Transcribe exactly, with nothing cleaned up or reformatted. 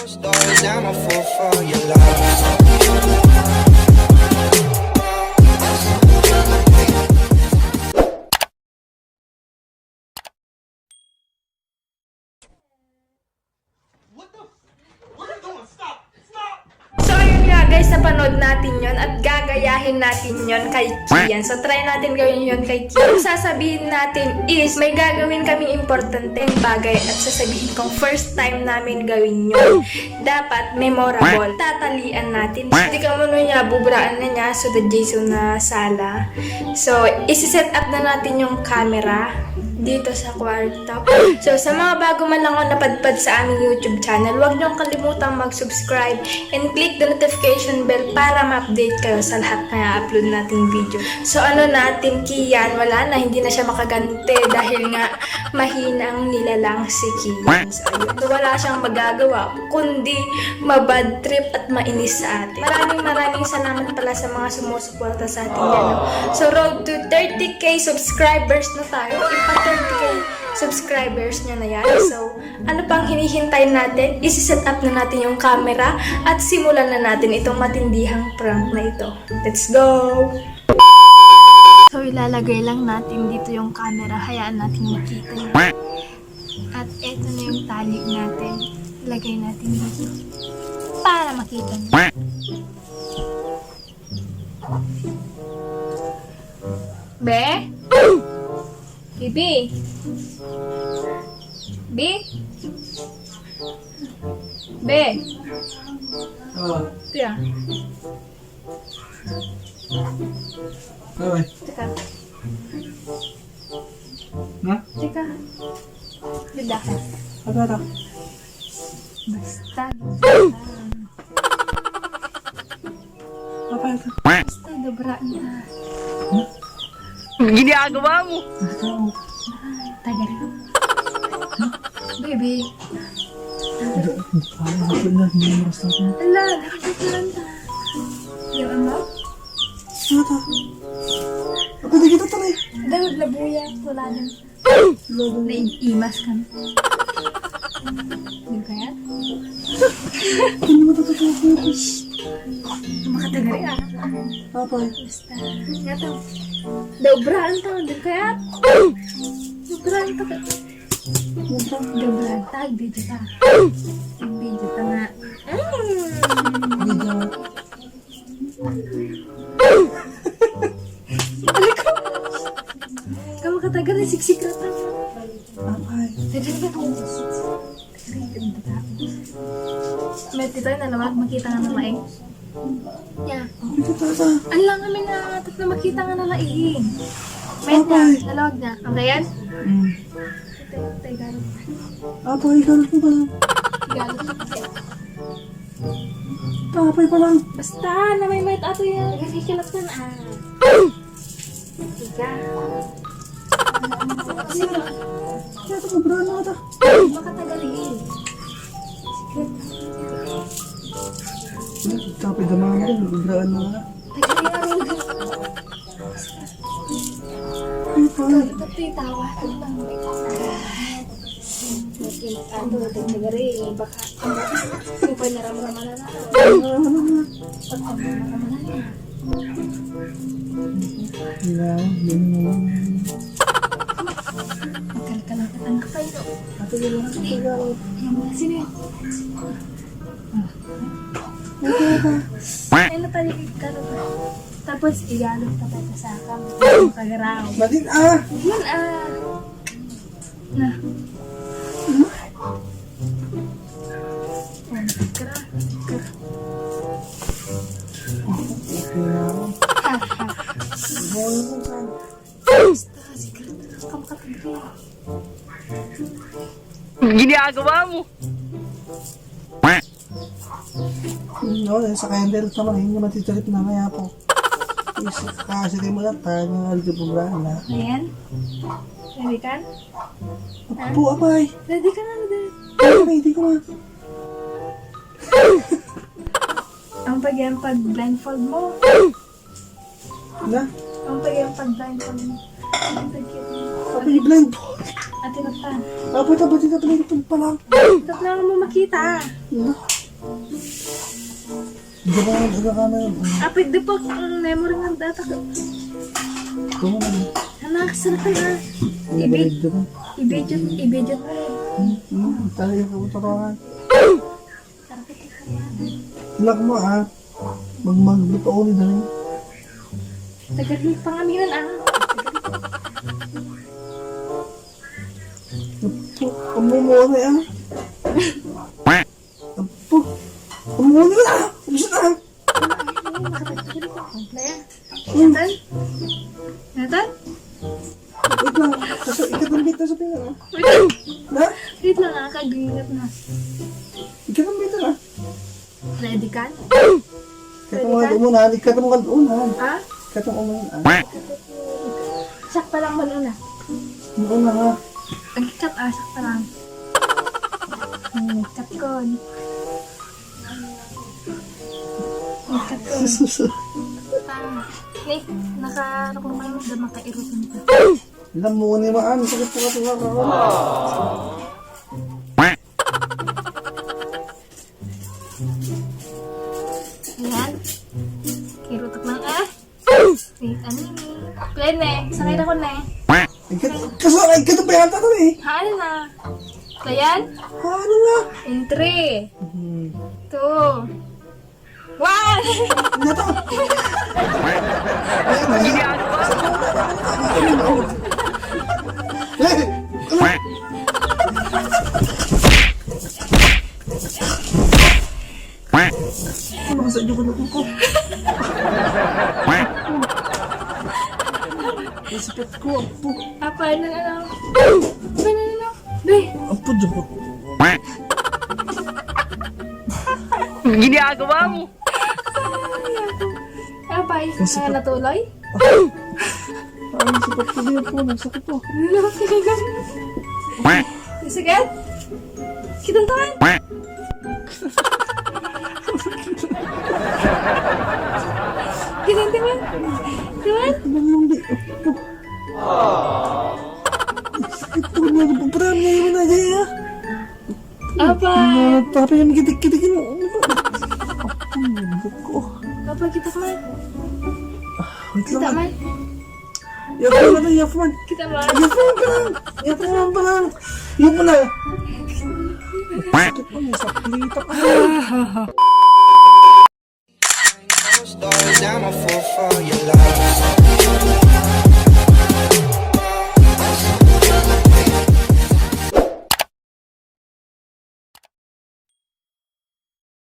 Stories, I'm a fool for your love. What the? What are you doing? Stop! Stop! So, ayun nga guys, napanood natin yon at gagayahin natin yon kay Kian. So, try natin gawin yon kay Kian. Ang sasabihin natin is, may gagawin kaming importanteng bagay at sasabihin kong first time namin gawin yon. Dapat memorable. Tatalian natin. Hindi ka muna niya, bubraan na niya. So, the Jason na sala. So, isi-set up na natin yung camera dito sa kwarto. So, sa mga bago man lang ako napadpad sa aming YouTube channel, huwag niyong kalimutang mag-subscribe and click the notification bell para ma-update kayo sa lahat na i-upload nating video. So, ano na, Team Kian, wala na, hindi na siya makaganti dahil nga mahina ang nilalang si Kian. So, ayun. So, wala siyang magagawa kundi ma-bad trip at mainis sa atin. Maraming maraming salamat pala sa mga sumusuporta sa atin dyan, no? So, road to thirty K subscribers na tayo. Ipa thirty K subscribers niya na yan. So, ano pang hinihintay natin? Isi-set up na natin yung camera at simulan na natin itong matindihang prank na ito. Let's go! So, ilalagay lang natin dito yung camera. Hayaan natin makita niya. At eto na yung tali natin. Ilagay natin dito. Para makita niyo. Be? Bibi? Bi? Be? Oh. Tiya. Bye-bye. Teka. Ha? Teka. Dida ka. Ano to? Basta. Apa ito? Basta, dobra na. Ginagawa mo. Ito. Tagal. Baby. Ano ba na? May oras na ako. Ala, nakakita lang ta. Yung ano? Ano to? Ako, di kita to, eh. Daw, labuya. Wala din. Naiimas kami. Di kaya? Ano mo totoo ko? Makatagal, ah. Papa. Basta. Nga to. Daw, braan to. Di kaya? Daw, braan to. Daw, braan to. Video ta. Video ta nga. Mm. Video. Aliko! Kamu katagal na siksik rata. Apay. Dali na kung siksik. May tita na naman, makita nga na maing. Ya. Ang kita tata. Ang lang kami na, tat na makita nga na laing. May na, Apay. Nalawag na. Okay yan? Mm. Ito, ito, ito, ito. Apay, ganun ko ba? Ganun. Apay pa lang. Basta, na may mayat ato yan. Nagkikilat ka na, ah. Ika. Sino? Kaya ito, kubraan na ata. Makatagal eh. Tapos damang na rin, kubraan na nga. Tagal nga rin. Ay, pa. Ito, ito, tawa. Ito, ito, ito, ito, baka, ano, yung panaramdaman na lang. Ano, ano, ano? Pagpapamakamalayan. Wala, yun na lang. Magkalkal ang anak kayo. Ate, yun lang. Hindi. Ayan na, sino yun? Ah. Ate, ate. Ayun na tayo, Carol. Tapos, igalog pa tayo sa kami. Pagaraw. Madin, ah! Yun, ah. Na. Hmm? Oh, tara, tara. Okay na ako. Ha, ha. Boy, ano ka? Basta, sige, tara, kamakatagri. Ginagawa mo? No, sa candle naman, hindi naman titrip na may apo. Kasi kayo mo lang, tayo nga algebra na. Ayan. Ready ka? Apo, apay. Ready ka na, ready. Ay, ready ka na. Ang pag-, ang pag-blindfold mo. Na? Ang pag-, ang pag-blindfold mo. Ang pag-, Apay, blindfold. Ate, na pa. Apay, tapos ito pala yung pala. Ito lang mo makita. Na? Di ba nga, di ba ka na yun? Ah, pwede pa ang memory nga data ko. Ito mo na. Anak, sarap na. Ibi-, ibidyo, ibidyo mo. Hmm, tayo ko, tatawa. Anak mo, ah. Mag-, magluto ni Dani. Tagal mo pangaminan, ah. Ang mumuna, ah. Apo, ang muna na! Gusto na! Nathan? Nathan? Wait lang. Kaso, ikatambit na sa pinga, ah. Wait lang. Na? Wait lang, ah. Kagingit na. Ikatambit na, ah. Ready ka? Ikatong nga umunan, ikatong nga umunan. Ha? Ikatong umunan, ah. Sakta lang man una. Ang una nga. Ang cut, ah, sakta lang. Hmm, cut ko. Ang cut ko. Tama. Ni, nakarukong kayo, da makairutan ka. Alam mo ni Maan, sakit po kasi nga ako. Ayan. Kirutok lang, ah. Wait, ano ni? Play na eh. Sakay na ko na eh. Ikat-, kaso, ay, ikatong pa yata to eh. Haan na. Ayan. Haan na. In three, Hmm. two, one. Ano to? Ay, mali. Ay, ano? Ano ka sa inyo, ano ko? Ang sakit ko, apo. Apa, ano, ano? Apa, ano, ano? Be. Apo, Diyos ko. Ginagawa mo. Apa, isa Ang sakit. Natuloy? Ay, sakit ko din po. Nagsakit po. Sige. Kitang taman. Kitang taman. Taman? Ang di. Sakit po na. Parang ngayon na dyan, ah. Apa? Ano, tapi yung kitik-kitik mo. Ano ba? Apo, ano ko? Apa, kita man? Ah, wait Kita lang. Man? Yapo na, yapo man. Kita man? Yapo man pa lang. Yapo man pa lang. Yapo na. Sakit mo, may saplita ka. Stars, I'm a fool for your love.